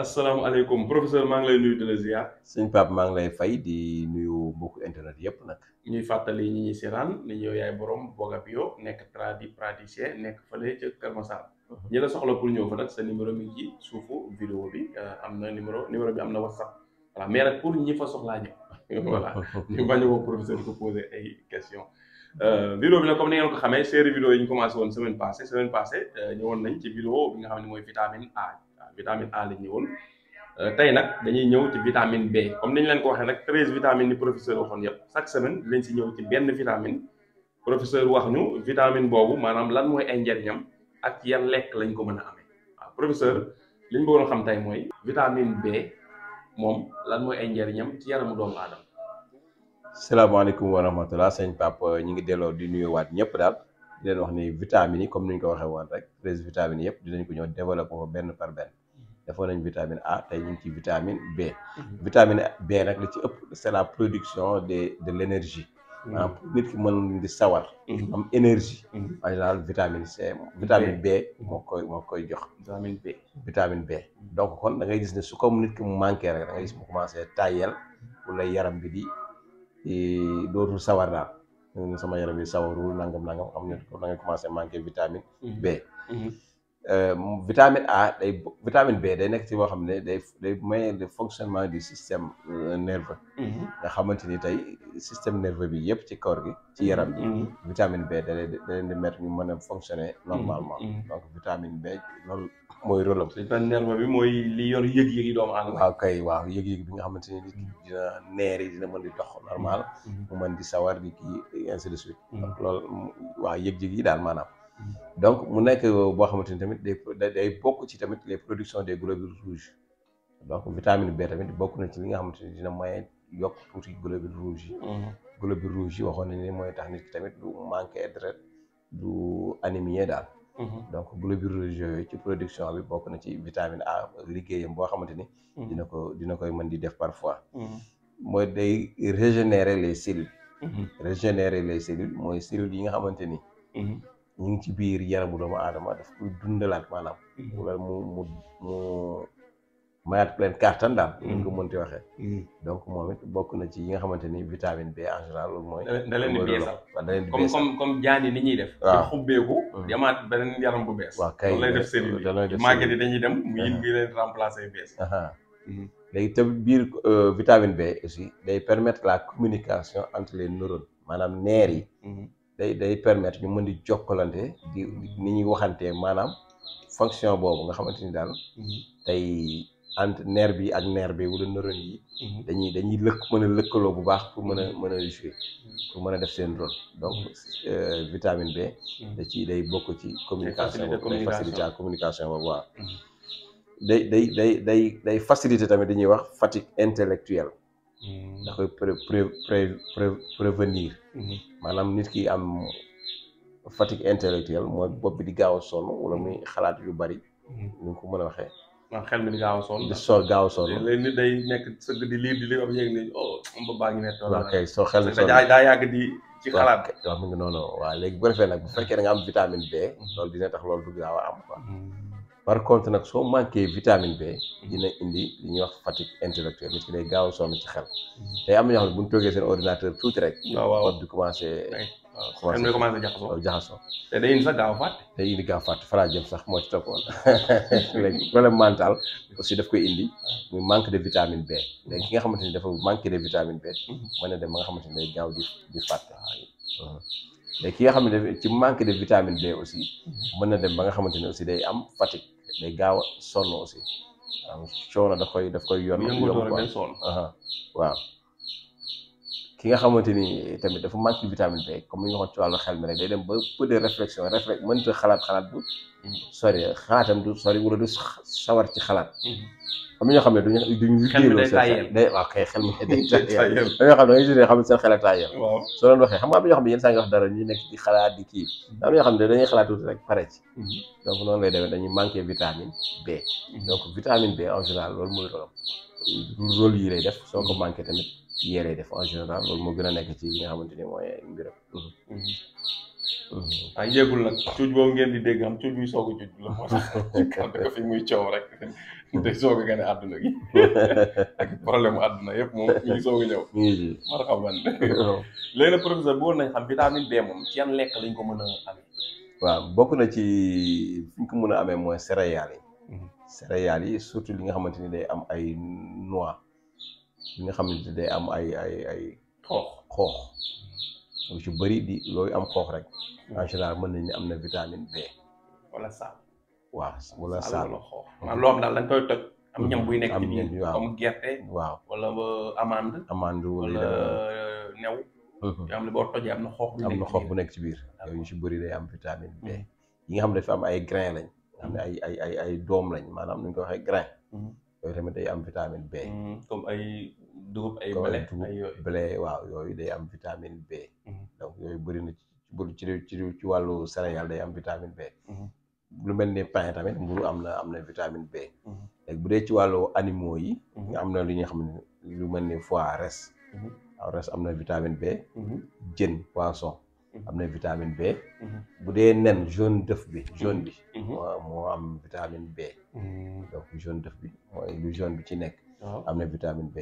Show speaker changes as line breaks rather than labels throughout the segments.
asalaamaaleykum professeur maa ngi lay nuyu di la ziar.
sëñ Pape maa ngi lay fay di nuyu mbokku internet yëpp nag.
ñuy fàttali ñi ñuy seetaan ni yow yaay borom Boga Bio nekk praticien nekk fële ca Kër Massar. ñi la soxla pour ñëw fa nag sa numéro mi ngi ci suufu vidéo bi am na numéro bi am na WhatsApp voilà mais nag pour ñi fa soxlaa ñëw. voilà ñu bañ a woo professeur ko poser ay questions. vidéo bi nag comme ni ngeen ko xamee série vidéo yi ñu commencé woon semaine passée ñëwoon nañ ci vidéo bi nga xam ne mooy vitamine A. vitamine A la ñëwoon tey nag dañuy ñëw ci vitamine B comme ni ñu leen ko waxee nag 13 vitamines yi professeur waxoon yëpp chaque semaine dinañ si ñëw ci benn vitamine professeur wax ñu vitamine boobu maanaam lan mooy ay njariñam ak yan lekk lañ ko mën a amee waaw professeur li ñu bëggoon a xam tey mooy vitamine B moom lan mooy ay njariñam ci yaramu doomu aadama.
salaamaaleykum wa rahmatulah sëñ Pape ñu ngi delloo di nuyuwaat ñëpp daal di leen wax ni vitamines yi comme ni ñu ko waxee woon rek 13 vitamines yëpp dinañ ko ñëw développé ko benn par benn. defoon nañ vitamine A tey ñu ngi ci vitamine B. vitamine B nag li ci ëpp c'est la production de l'énergie. maanaam pour nit ki mën di sawar. am énergie. en général vitamine C vitamine B moo koy jox. vitamine B donc kon da ngay gis ne su ko nit ki mu manqué rek da ngay gis mu commencé tàyyel wala yaram bi di dootul sawar daal sama yaram bi sawarul nangam xam ne da ngay commencé manqué vitamine B. vitamine A vitamine B day nekk ci boo xam ne day maye le fonctionnement du système nerveux. nga xamante ni tey système nerveux bi yëpp ci corps gi ci yaram bi. vitamine B da leen di mettre ñu mën a fonctionner normalement. donc vitamine B loolu mooy rôle am.
système nerveux bi mooy li yor yëg-yëg yi doomu aadama.
waaw yëg-yëg bi nga xamante ni nit ki dina neer yi dina mën di dox normal. mu mën di sawar di kii ainsi de suite. donc loolu waaw yëg-yëg yi daal maanaam. donc mu nekk boo xamante ni tamit day bokk ci tamit les productions des globules rouges donc vitamine B tamit bokk na ci li nga xamante ni dina maye yokk tuuti globules rouges yi. globules rouges yi waxoon nañ ne mooy tax nit ki tamit du manqué deret du anémie daal. donc globules rouges yooyu ci production bi bokk na ci vitamine A liggéeyam boo xamante ni. dina koy mën di def parfois. mooy day régénérer les cellules. régénérer les cellules mooy cellules yi nga xamante ni. ñu ngi ci biir yaramu doomu aadama daf koy dundalaat maanaam. wala mu mayaat leen kàttan daal. ñu ko mënti waxee. donc moom it bokk na ci yi nga xamante ni vitamine B en général loolu mooy.
da leen di beesal comme jaan yi ni ñuy def.
waaw
di xubbeeku. di amaat beneen yaram bu bees.
waaw kay
loolu lay def cellule yi màgget yi dañuy dem. mu yin bi leen remplacer bees.
léegi te biir vitamine B aussi day permettre la communication entre les neurones maanaam neer yi. day permettre ñu mën di jokkalante di ni ñuy waxantee maanaam fonction boobu nga xamante ni daal tey entre nerf bi ak nerf bi wala neurones yi dañuy mën a lëkkaloo bu baax pour mën a jouer pour mën a def seen rôle donc vitamine B day bokk ci communication boobu day faciliter la communication boobu waaw day faciliter tamit dañuy wax fatigue intellectuelle da koy prévenir maanaam nit ki am fatigue intellectuelle mooy bopp bi di gaaw a sonn wala muy xalaat yu bari ñu ko mën a waxee
waaw xel mi di gaaw a sonn
gaaw a sonn
léegi nit day nekk sëgg di liir am yéeg ni ba baa ngi nekk
waaw kay soo xel mi sonn
daa yàgg di ci xalaat
waaw mu ngi noonu waaw léegi bu defee nag bu fekkee da nga am vitamine B loolu dina tax loolu du gaaw a am quoi par contre nag soo manqué vitamine B dina indi li ñuy wax fatigue intellectuelle nit ki day gaaw a sonn ci xel tey am na ñoo xam ne bu ñu toogee seen ordinateur tuuti rek bopp bi commencé jaxasoo
te day indi sax gaaw a fàtte
day indi gaaw a fàtte fara jëm sax moo ci toppoon léegi problème mental aussi daf koy indi muy manque de vitamine B léegi ki nga xamante ni dafa manqué de vitamine B mën na dem ba nga xamante ni day gaaw di fàtte léegi ki nga xam ne ci manque de vitamine B aussi mën na dem ba nga xamante ni aussi day am fatigue day gaaw a sonn aussi waaw coono daf koy yoon waaw ki nga xamante ni tamit dafa manque vitamine B comme ni nga waxoon ci wàllu xel mi rek day dem ba peu de réflexion mënta xalaat bu sori xalaatam du sori wala du sawar ci xalaat am na ñoo xam ne duñu liggéeyloo seen day waaw kay xel mi day tayel am ñoo xam ne dangay xam ne seen xel a tayel soo doon waxee xam nga am na ñoo xam ne yenn saa nga wax dara ñu nekk di xalaat di kii am na ñoo xam ne dañuy xalaat tuuti rek pare ci donc noonu lay demee dañuy manqué vitamine B donc vitamine B en général loolu mooy rôle yi lay def soo ko manqué tamit yee lay def en général loolu moo gën a nekk ci li nga xamante ni mooy mbiram
ah yéegul nag cuuj boobu ngeen di dégg am cuuj muy soog a cuuj la moo tax kàddu ko fi muy coow rek day soog a gane àdduna gi ak problème mu àdduna yëpp moom mi ngi soog a ñëw
mi ngi ji
marhaban léegi nag professeur bëggoon nañ xam vitamine B moom ci yan lekk lañ ko mën a amee.
waaw bokk na ci fi ñu ko mën a amee mooy céréales yi céréales yi surtout li nga xamante ni day am ay noix li nga xamante ni day am ay xoox lu ci bëri di looyu am xoox rek en général mën nañ ni am na vitamine B
wala saal.
waaw wala saal
wala xoox maanaam loo xam daal dañ koy toj am ñam buy nekk
am
ci biir
waaw
comme gerte
waaw
wala amande
amande
wala new yoo xam ne boo tojee am na xoox bu
am
nekk
na
ci
xoox
biir.
bu nekk ci biir yooyu yu ci bëri day am vitamine B yi nga xam ne dafa am ay grain lañ nga xam ne ay doom lañ maanaam nu ñu ko waxee grain yooyu tamit day am vitamine B
comme ay dugub ay
comme
blé
dugub
ay yooyu.
blé waaw yooyu day am vitamine B donc yooyu bëri na ci wàllu céréales day am vitamine B lu mel ni pain tamit mburu am na vitamine B léegi bu dee ci wàllu animaux yi am na lu ñuy xam ne lu mel ni foie res waaw res am na vitamine B jën poisson am na vitamine B bu dee nen jaune d'œuf bi jaune bi moo am vitamine B donc jaune d'œuf bi mooy lu jaune bi ci nekk am na vitamine B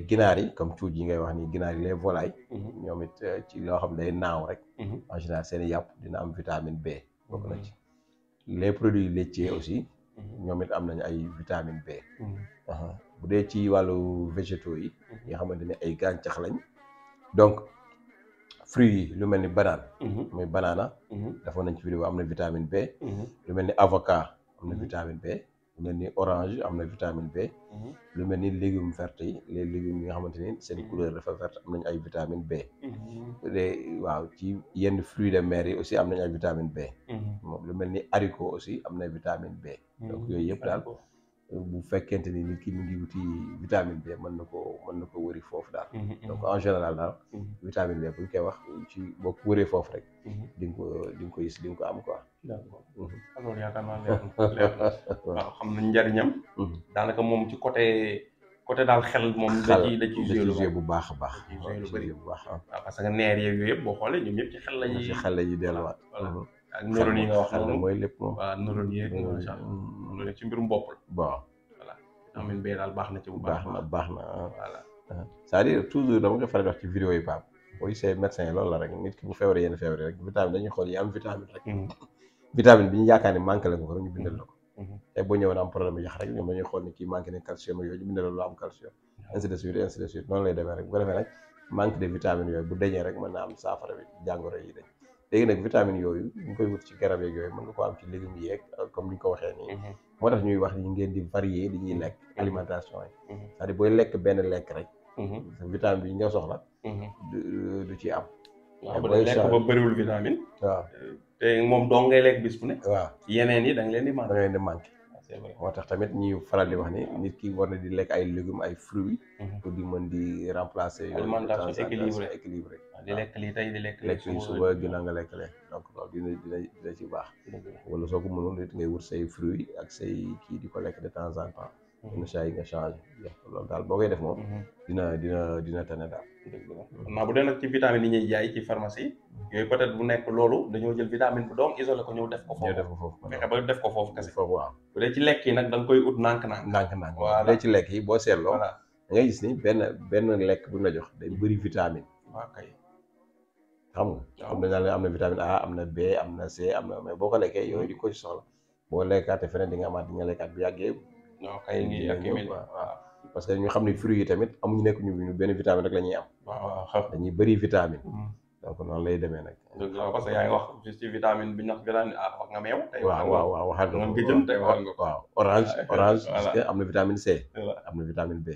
ginaar yi comme cuuj yi ngay wax ni ginaar yi les volailles ñoom it ci loo xam ne day naaw rek en général seen yàpp dina am vitamine B bokk na ci les produits laitiers aussi ñoom it am nañu ay vitamine B bu dee ci wàllu végétaux yi nga xamante ne ay gàncax lañ donc fruits yi lu mel ni banane muy banana dafa nañ ci vidéo am na vitamine B lu mel ni avocat am na vitamine B lu mel ni orange am na vitamine B lu mel ni légumes verts yi les légumes yi nga xamante ni seen couleur dafa verte am nañu ay vitamine B waaw ci yenn fruits de mer yi aussi am nañu ay vitamine B moom lu mel ni haricot aussi am na vitamine B donc yooyu yëpp daal bu fekkente ni nit ki mu ngi wuti vitamine B mën na ko wëri foofu daal donc en général daal vitamine B bu ñu koy wax ci boo ko wëree foofu rek di nga ko gis di nga ko am quoi.
d'accord alors yaakaar naa leer na waaw xam nañ njariñam daanaka moom ci côté daal xel moom da ci joué
bu baax a baax
lu bëri
bu baax
waaw parce que neer yeeg yooyu yëpp boo xoolee ñoom ñëpp ci xel
lañuy delluwaat
ak neurones yi nga wax
xel mooy lépp moom
waaw neurones yeeg macha allah loolu ci mbirum bopp la
bon
voilà vitamine B daal baax na ci bu
baax na
voilà
c'est-à-dire toujours dama koy faral di wax ci vidéo yi Pape boo gisee médecin yi loolu la rek nit ki bu feebaree yenn feebar rek vitamine dañuy xool yi am vitamine rek vitamine bi ñu yaakaar ni manqué la ko rek ñu bindal la ko te boo ñëwoon am problème yax rek ñoom dañuy xool ni kii manqué ne calcium ak yooyu ñu bindal la lu am calcium ainsi de suite noonu lay demee rek bu ko defee nag manque de vitamine yooyu bu dañee rek mën naa am saafara bi jàngoro yi dañ léegi nag vitamine yooyu ñu koy wut ci garab yeeg yooyu mën nga ko am ci légumes yeeg comme ni ñu ko waxee nii moo tax ñuy wax ni ngeen di varier di ñuy lekk alimentation yi c'est-à-dire booy lekk benn lekk rek vitamine bi nga soxla du ci am
waaw bu dee lekk ba bëriwul vitamine
waaw
te moom dong ngay lekk bis bu ne
waaw
yeneen yi da nga leen di
manqué
c'est vrai
moo tax tamit ñuy faral di wax ni nit ki war na di lekk ay légumes ay fruits pour di mën di remplacer
alimentation équilibrée
waaw
di lekk lii tey di lekk
lii suba ginnaaw nga lekk lee donc loolu dina ci baax wala soo ko mënul it ngay wut say fruits ak say kii di ko lekk de temps en temps yenn saa yi nga changé loolu daal boo koy def moom dina tane daal
xam naa bu dee nag ci vitamine yi ñuy jaay ci pharmacie yooyu peut-être bu nekk loolu dañoo jël vitamine bu doom isolé ko ñëw def ko foofu fexe ba def ko foofu kese
foofu waaw
bu dee ci lekk yi nag da nga koy ut nànk-nànk
bu dee ci lekk yi boo seetloo da ngay gis ni benn lekk bu ñu la jox day bëri vitamine
waaw kay
xam nga am na am na vitamine A am na B am na C am na mais boo ko lekkee yooyu di ko ci soxla boo lekkaate feneen di nga amaat di nga lekkaat bu yàggee
waaw
parce que ñu xam ne fruits yi tamit amuñu nekk ñu benn vitamine rek la ñuy am
waaw
dañuy bëri vitamine donc noonu lay demee nag
parce que yaa ngi wax ci vitamine bi ñax vitamine A wax nga meew tey
waaw waxal nga
nga jëm tey wax nga
waaw orange parce que am na vitamine C am na vitamine B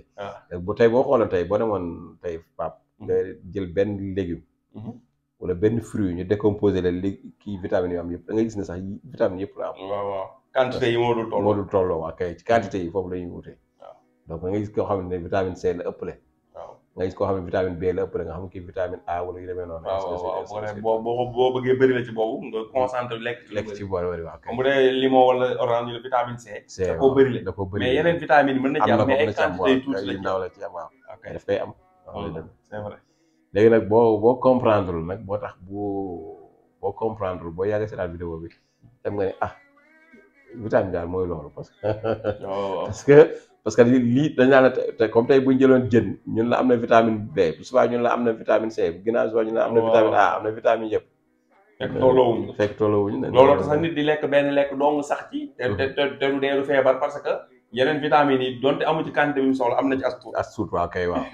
bu tey boo xooloon tey boo demoon tey Pape nga jël benn légume wala benn fruit ñu décomposé la kii vitamine yu am yëpp da ngay gis ne sax vitamine yëpp la am
waaw quantité yi moo dul
tolloo waa kay ci quantité yi foofu la ñuy wutee donc da ngay gis koo xam ne vitamine C la ëppale nga gis koo xam ne vitamine B la ëppale nga xam kii vitamine A wala yu demee noonu
waaw boo bëggee bëri la ci boobu nga concentré lekk
ci boole wari waaw
comme bu dee limon wala orange la vitamine C da koo bëri la mais yeneen vitamine mën na ci am mais ay quantité yu tuuti la
ndaw la ci am waaw daf koy am
c'est vrai
léegi nag boo comprendre nag boo tax boo comprendre boo yàggee seetaan vidéo bi dem nga ne vitamine daal mooy loolu parce que
waaw
parce que lii dañ naan la te comme tey bu ñu jëloon jën ñun la am na vitamine B bu subaa ñun la am na vitamine C bu ginnaaw subaa ñun la am na vitamine A am na vitamine yëpp.
fekk tolloowuñu looloo tax sax nit di lekk benn lekk dong sax ci te du dee du feebar parce que yeneen vitamines yi donte amu ci quantité bi mu soxla am na ci
as tuut waaw kay waaw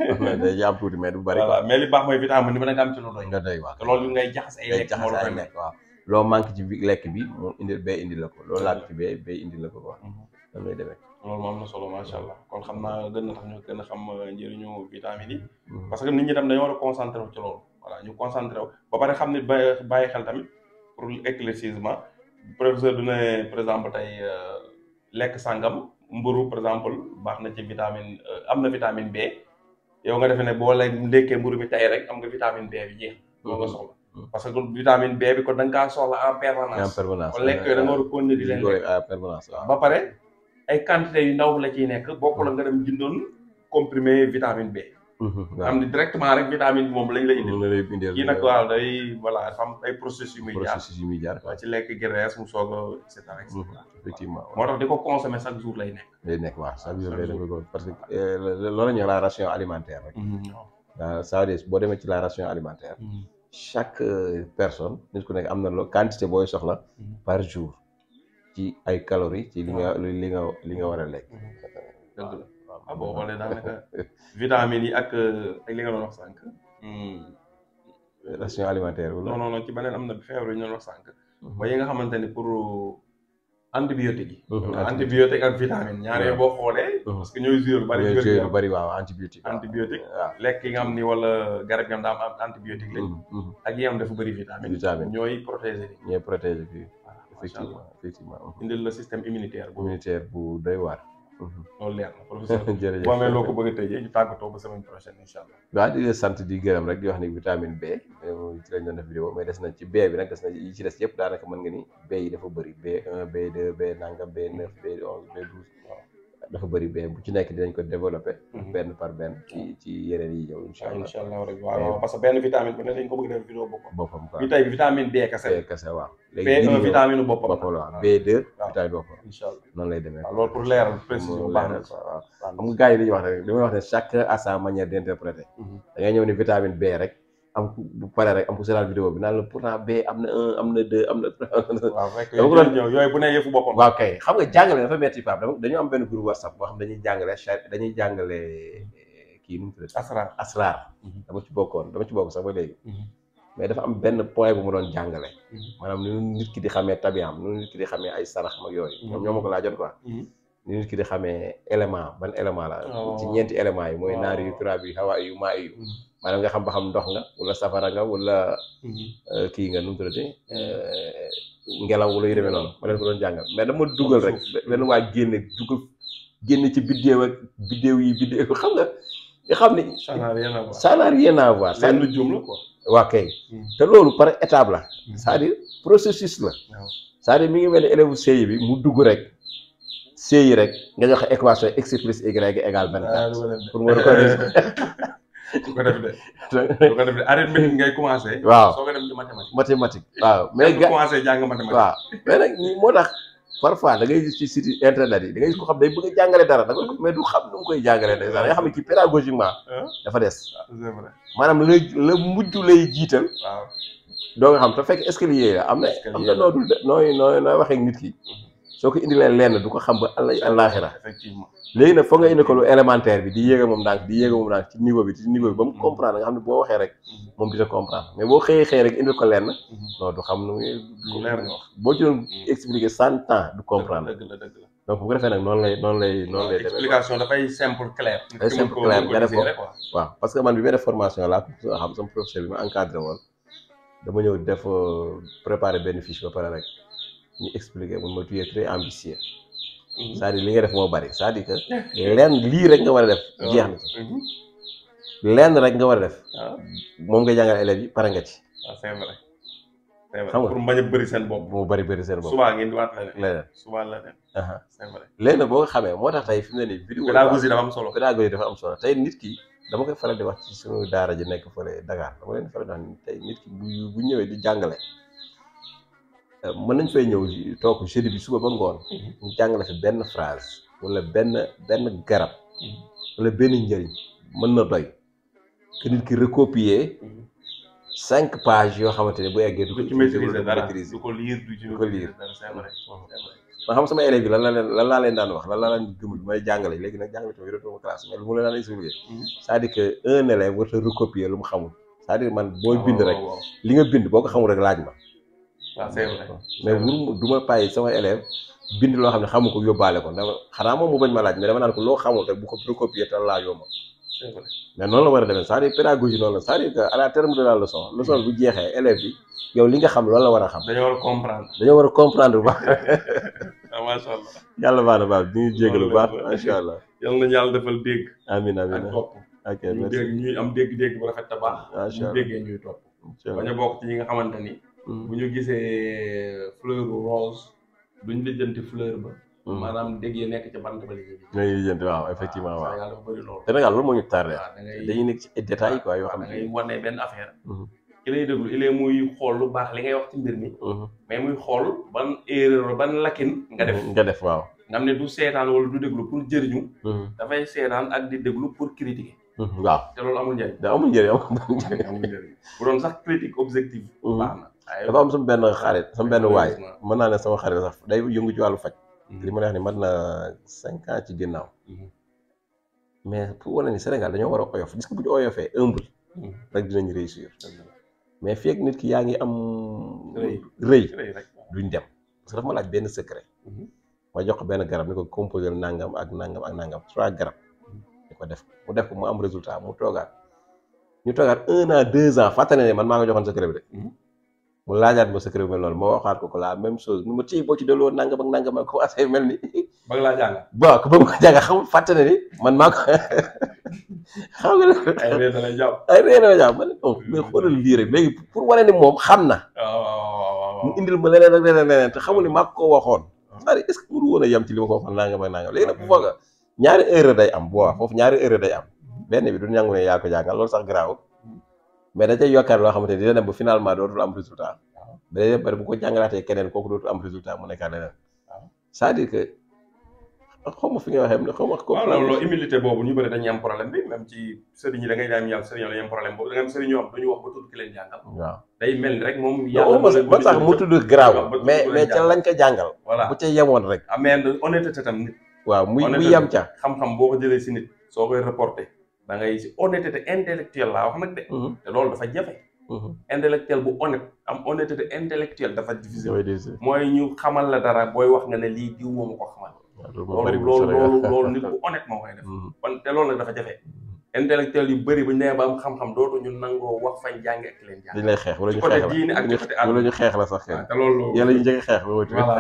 day am tuuti mais du bari
voilà mais li baax mooy vitamine bi nga am ci lu doy
nga doy waaw
te loolu ngay jaxas ay lekk moo la koy
lekk waaw loo manque ci lekk bi mu indi bee indi la ko loolu laaj ci bee indi la ko quoi noonu lay demee
loolu moo am na solo macha allah kon xam naa gën na tax ñu gën a xam njëriñu vitamines yi parce que nit ñi tam dañoo war a concentré wu ci loolu voilà ñu concentré wu ba pare xam ne bàyyi xel tamit pour éclaircissement professeur du ne par exemple tey lekk sàngam mburu par exemple baax na ci vitamine am na vitamine B yow nga defee ne boo lay ndekkee mburu bi tey rek am nga vitamine B bi jeex moo nga soxla parce que vitamine B bi kon da nga kaa soxla en permanence kon lekk yooyu da nga war a continuer di leen lekk
en permanence waaw
ba pare ay quantité yu ndaw la ciy nekk bokkul la nga dem jëndoon comprimé vitamine B am ni directement rek vitamine bi moom lañ la indil kii nag waaw day voilà dafa am ay processus yu muy jaar waaw ci lekk graisse mu soog a et cetera
effectivement
moo tax di ko consommer chaque jour lay nekk
waaw chaque jour lay nekk parce que loolu la ñuy la ration alimentaire rek ça veut dire boo demee ci la ration alimentaire chaque personne nit ku nekk am na quantité booy soxla par jour ci ay calories ci li nga war a lekk
dëgg la waaw boo xoolee daanaka vitamines yi ak li nga doon wax sànq.
ration alimentaire wala.
non ci beneen am na feebar yu ñu doon wax sànq. ba yi nga xamante ni pour antibiotique yi. antibiotique ak vitamine ñaaree boo xoolee. parce que ñooy joué lu bari.
waaw antibiotique.
waaw lekk yi nga xam ni wala garab yi nga xam daa am antibiotique lañ. ak yi nga xam dafa bëri vitamine. ñooy protéger.
fii. effectivement
indil la système immunitaire
bu doy waar.
loolu leer na professeur
jërëjëf
boo amee loo ko bëgg a tëjee ñu tàggatoo ba semaine prochaine incha allah.
waaw di leen sant di gërëm rek di wax ni vitamine B ci lañ doon def vidéo mais des na ci B bi nag des na yi ci des yëpp daanaka mën nga ni B yi dafa bëri B1 B2 B nangam B9 B11 B12 dafa bëri B bu ci nekk dinañ ko développé. benn par benn ci yeneen yi ñëw incha allah
rek waaw parce que benn vitamine bu ne dañ ko bëgg def vidéo boppam
quoi
bi tey vitamine B kese
waaw
léegi B1 vitamine boppam
la B2 vitamine boppam
incha allah
noonu lay demee
waaw loolu pour leeral précision baax na
waaw xam nga gars yi li ñuy wax rek li may wax ne chacun a sa manière d'interpréter da ngay ñëw ni vitamine B rek am ku bu pare rek am ku seetaan vidéo bi naan la pourtant B am na 1 am na 2 am na 3
waaw fekk yooyu bu ne yëfu boppam
waaw kay xam nga jàngale dafa metti Pape dañu am benn groupe WhatsApp boo xam dañuy jàngale kii nu mu tudd asrar dama ci bokk sax ba léegi mais dafa am benn point bu mu doon jàngale maanaam nu nit ki di xamee tabiam nu nit ki di xamee ay sarax mag yooyu ñoom ñoo ma ko laajoon quoi ni nit ki di xamee ban élément la ci ñeenti éléments yi mooy naari yu turaab yi hawaa yu maa yu maanaam nga xam ba xam ndox nga wala safara nga wala kii nga nu mu tuddati ngelaw wala yu demee noonu ma leen ko doon jàngal mais dama dugal rek benn waa génne ci biddéew yi xam nga xam ni ça n'a rien à voir
c'est lu jum la quoi
waa kay te loolu par étape la c'est-à-dire processus la c'est-à-dire mi ngi mel ni élève CI bi mu dugg rek CI rek nga joxe équation x plus y égale 24 pour mu reconnaître
du ko def de arithmétique ngay commencé.
waaw
soo ko dem ci
mathématique waaw mais
nga commencé jàng mathématique.
waaw mais nag moo tax parfois da ngay gis ci site internet yi da ngay gis ko xam day bëgg a jàngale dara da nga mais du xam nu mu koy jàngalee da nga xam ne ci pédagogiquement dafa des.
c'est vrai
maanaam la mujj lay jiital.
waaw
doo nga xam te fekk escalier la am na noo dul nooy waxee nit ki soo ko indilee lenn du ko xam ba àllaaxira
effectivement
léegi nag foog nga indi ko lu élémentaire bi di yéega moom ndànk ci niveau bi ba mu comprendre nga xam ne boo waxee rek moom dina comprendre mais boo xëyee rek indi ko lenn non du xam nu muy
leer nga wax
boo ci doon expliquer 100 ans du comprendre
dëgg la
donc bu ko defee nag noonu lay demee
explication dafay simple clair
nga def ko waaw parce que man bi may def formation laa ko xam sama professeur bi ma encadré woon dama ñëw def préparer benn fiche ba pare rek ñu expliquer mun ma tuyee très ambitieux c'est-à-dire li nga def moo bari c'est-à-dire que lenn lii rek nga war a def jeex na ci lenn rek nga war a def moom nga jàngal élèves yi pare nga ci
c'est vrai xam nga pour bañ a bëri seen bopp
moo bëri seen bopp
souvent ngeen di waat
leneen
souvent leneen c'est vrai
léegi nag boo ko xamee moo tax tey fi mu ne nii vidéo
pédagogie dafa am solo
tey nit ki dama koy faral di wax ci suñu daara ji nekk fële Dakar dama leen faral di wax ni tey nit ki bu ñëwee di jàngale mën nañ fay ñëw toog jeudi bi suba ba ngoon ñu jàngale fi benn phrase wala benn garab wala benn njëriñ mën na doy que nit ki recopier 5 pages yoo xamante ne bu eggee du ko
ci maîtriser dara
maîtriser
du ko lire du ci
lire.
c'est vrai
ma xam sama élèves yi lan laa leen daan wax lan laa leen gëmul bi may jàngale léegi nag jàngale tamit yorotuma classe mais lu mu leen daan expliquer c'est-à-dire que un élève warut a recopier lu mu xamul c'est-à-dire man booy bind rek li nga bind boo ko xamul rek laaj ma.
waaw c'est vrai
mais du ma bàyyi sama élève bind loo xam ne xamu ko yóbbaale ko dama xanaa moom mu bañ ma laaj mais dama naan ko loo xamul rek bu ko recopier te laajoo ma.
c'est vrai
mais noonu la war a demee c'est-à-dire pédagogie noonu la c'est-à-dire que à la terme de la leçon bu jeexee élève bi yow li nga xam loolu la war a xam.
dañoo war a comprendre.
dañoo war a comprendre bu baax.
macha allah.
yàlla baax na baax ñu ngi jégalu bu baax macha allah.
yal nañu yàlla defal dégg.
amiin amiin
ak topp.
ok
ñu
merci
dégg ñuy am dégg-dégg bu rafet te baax.
macha allah
ñu déggee ñuy topp. bañ a bokk ci ñi nga xamante ni. bu ñu gisee fleur rose duñ lijjanti fleur ba. maanaam dégg yi nekk ci bant ba la ñuy
lijjanti waaw effectivement waaw.
Sénégal dafa bëri loolu.
Sénégal loolu moo ñu tardé.
waaw da ngay
dañuy nekk ci détails quoi yoo xam
da
ne.
ngay wane benn affaire. ki lay déglu il est muy xool lu baax li ngay wax ci mbir mi. mais muy xool ban erreur ban lakin nga def.
nga def waaw.
nga xam ne du seetaan wala du déglu pour jëriñu. dafay seetaan ak di déglu pour critiquer.
waaw
te loolu amul njëriñ.
da amul njëriñ
amul njëriñ bu doon sax critique objective. baax na
dafa am sama benn xarit sama benn waay mën naa ne sama xarit sax day yëngu ci wàllu faj. li ma wax ni mat na 5 ans ci ginnaaw. mais pour wane ni Sénégal dañoo war a oyof gis nga bu ñu oyofee humble rek dinañ réussir. mais fii ak nit ki yaa ngi am. rëy duñ dem parce que dafa ma laaj benn secret. ma jox ko benn garab ni ko composé nangam ak nangam ak nangam 3 garab. di ko def mu am résultat mu toogaat ñu toogaat 1 an 2 ans fàttali ne man maa nga joxoon secret bi de. mu laajaat ma secret bi mel noonu ma waxaat ko la même chose nu ma téye boo ci delloo nangam ak nangam ak commencé mel ni.
ba nga laa jàngal.
waaw ba ma ko jàngal xamul fàtte ne ni man maa ko xam nga.
ay réer da lay jàpp.
ay réer da lay jàpp ma ne non mais xoolal lii rek léegi pour wane ni moom xam na.
waaw
mu indil ma leneen ak leneen te xamul ni maa ko waxoon. c'est-à-dire est-ce que waru woon a yem ci li ma ko waxoon nangam ak nangam léegi nag bu foog a ñaari erreur day am bu baax foofu ñaari erreur day am benn bi du ñangu ne yaa ko jàngal loolu sax garaawul mais da cay yokkaat loo xamante ni dina dem ba finalement dootul am résultat. ba bu ko jàngalaatee keneen kooku dootul am résultat mu nekkaat leneen. c'est-à-dire que xaw ma fi nga waxee xaw ma.
waaw loolu humilité boobu ñu bëri dañuy am problème bi même ci sëriñ yi da ngay daan yàlla sëriñ la ñu am problème boobu da nga am sëriñ yoo xam duñu wax ba tudd ki leen jàngal. waaw day mel ni rek moom. yàlla
ba tax mu tudd garaaw mais ca lañ ko jàngal.
voilà
bu ca yemoon rek.
mais honnêteté tam nit.
waaw muy yem ca.
xam-xam boo ko jëlee si nit soo koy reporté da ngay si honnêteté intellectuelle laa wax nag de. te loolu dafa jafe. intellectuel bu honnête am honnêteté intellectuelle dafa difficile. mooy ñu xamal la dara booy wax nga ne lii diw moomu ko xamal. loolu nit ku honnête moo koy def. kon te loolu nag dafa jafe. intellectuel yu bëri bu ñu nee ba am xam-xam dootu ñu nangoo wax fañ jàngi ak leen jàng.
dañ lay xeex wala ñu
côté diine ak côté àdduna
wala ñu xeex la sax.
te loolu
yàlla ñu njëkk xeex ba wuti.
voilà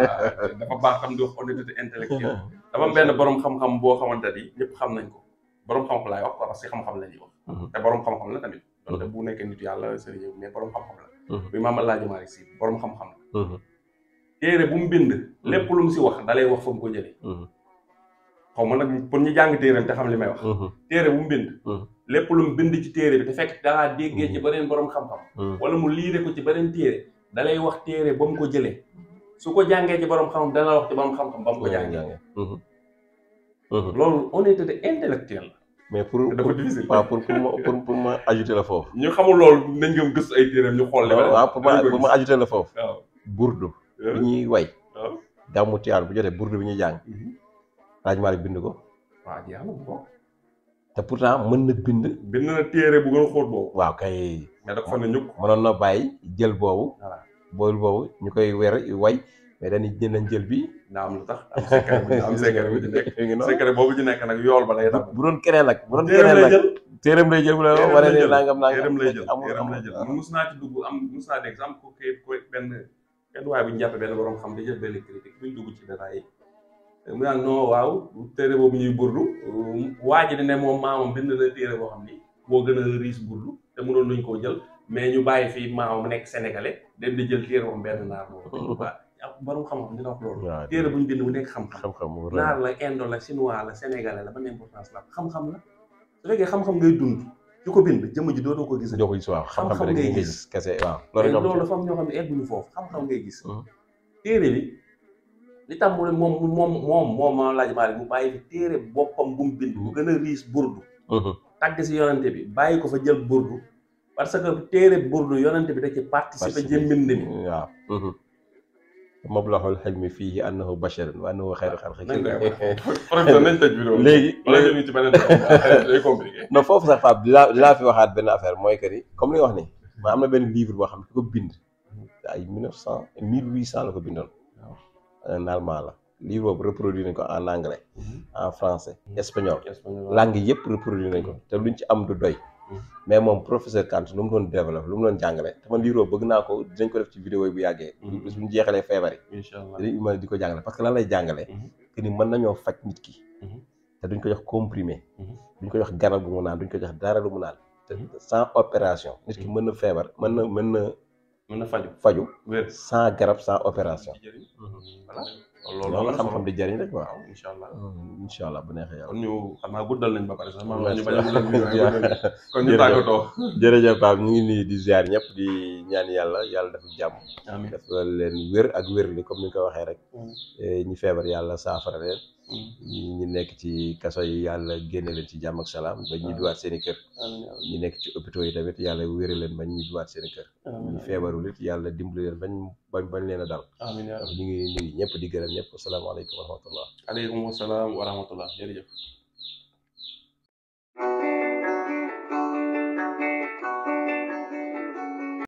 dafa baax tam di wax honnêteté intellectuelle. dafa am benn borom xam-xam boo xamante ni ñëpp xam nañ ko borom xam-xam laay wax parce que xam-xam la ñuy wax. te borom xam-xam la tamit. donc bu nekkee nit yàlla sëriñ mais borom xam-xam la. bi Maam Alaaji Maalik Si borom xam-xam la. téere bu mu bind. lépp lu mu si wax da lay wax fa mu ko jëlee. xaw ma nag pour ñu jàng téereem te xam li may wax. téere bu mu bind. lépp lu mu bind ci téere bi te fekk dangaa déggee ci beneen borom xam-xam. wala mu liire ko ci beneen téere da lay wax téere ba mu ko jëlee su ko jàngee ci borom xam-xam dana wax ci borom xam-xam ba mu ko jàngee. loolu honnêteté intellectuelle la.
mais pour
dafa difficile
waaw pour ma ajouter la foofu.
ñu xamul loolu nañ nga gëstu ay téereem ñu xool.
waaw pour ma ajouter la foofu.
waaw
burdu bi ñuy way.
waaw
gàmmu Tiwaawan bu jotee burdu bi ñuy jàng. Alaaji Maalik bind ko.
waaw jeex na ko.
te pourtant mën na bind.
bind na téere bu gën a xóot boobu.
waaw kay.
mais da ko fa ne ñukk.
mënoon na bàyyi jël boobu.
voilà
bool boobu ñu koy way mais dañuy jënd jël bi.
naa am lu tax am secret bu ci nekk secret boobu ci nekk nag yool ba lay dam.
bu doon keneen nag bu doon keneen nag téereem lay jël bu la waree ne nangam
téereem lay jël mus naa ci dugg mus naa dégg am ko benn waaye bu ñu jàppee benn borom xam di jël benn critique buñ dugg ci détail yi mu naan non waaw téere boobu ñuy burdu waa ji di ne moom maamam bind na téere boo xam ni moo gën a riis burdu te mënoon nañ koo jël mais ñu bàyyi fii maamam mu nekk sénégalais dem di jël téere moom benn naar boobu borom xam-xam dina wax loolu. téere bu ñu bind mu nekk xam-xam. naar la indo la chinois la sénégalais la ban importance la xam-xam la su fekkee xam-xam ngay dund di ko bind jëmm ji dootoo ko gis.
doo ko gis waaw xam-xam ngay gis kese waaw.
loolu dafa am ñoo xam ne egguñu foofu xam-xam ngay gis. téere bi li tax mu ne moom ma laaj Maalik mu bàyyi fi téere boppam bu mu bind mu gën a riis burdu tàgg si yonante bi bàyyi ko fa jël burdu parce que téere burdu yonante bi da ci participer jëm mbind mi
waaw mablaxul xilmi fii annahu basharun wa annahu xayru xalqi
nañ tëj vidéo
léegi
ñu ci beneen day compliqué
non foofu sax Pape dinaa fi waxaat benn affaire mooy que ni comme li nga wax ni ma am na benn livre boo xam ne ki ko bind ay 1800 la ko bindoon un allemand la livre boobu reproduire nañ ko en anglais en français espagnol langue yëpp reproduire nañ ko te luñ ci am du doy mais moom professeur Kant lu mu doon développé lu mu doon jàngale te man livre boobu bëgg naa ko dinañ ko def ci vidéo yi bu yàggee bis bu ñu jeexalee feebar yi
inshallah
dinañ mën di ko jàngale parce que lan lay jàngale que ni mën nañoo faj nit ki te duñ ko jox comprimé duñ ko jox garab bu mu naan duñ ko jox dara lu mu naan te sans opération nit ki mën na feebar mën na faju sans garab sans opération
voilà
loolu la xam-xam di jëriñ rek waaw
incha allah
bu neexee yàlla
kon ñu xam naa guddal nañ ba pare sax man ñu bañ a kon ñu tàggatoo
jërëjëf Pape ñu ngi nii di ziar ñëpp di ñaan yàlla dafa jàmm
amiin
dafa leen wér ak wér li comme ni nga ko waxee rek ñi feebar yàlla saafara leen ñi nekk ci kaso yi yàlla génne leen ci jàmm ak salaam ba ñibbiwaat seen i kër ñi nekk ci hôpitaux yi tamit yàlla wére leen bañ ñibbiwaat seen i kër ñi feebarul it yàlla dimbali leen bañ leen a dal ñu ngi nuyu ñëpp di gërëm ñëpp asalaamaaleykum wa rahmatullah
aleykum salaam wa rahmatullah jërëjëf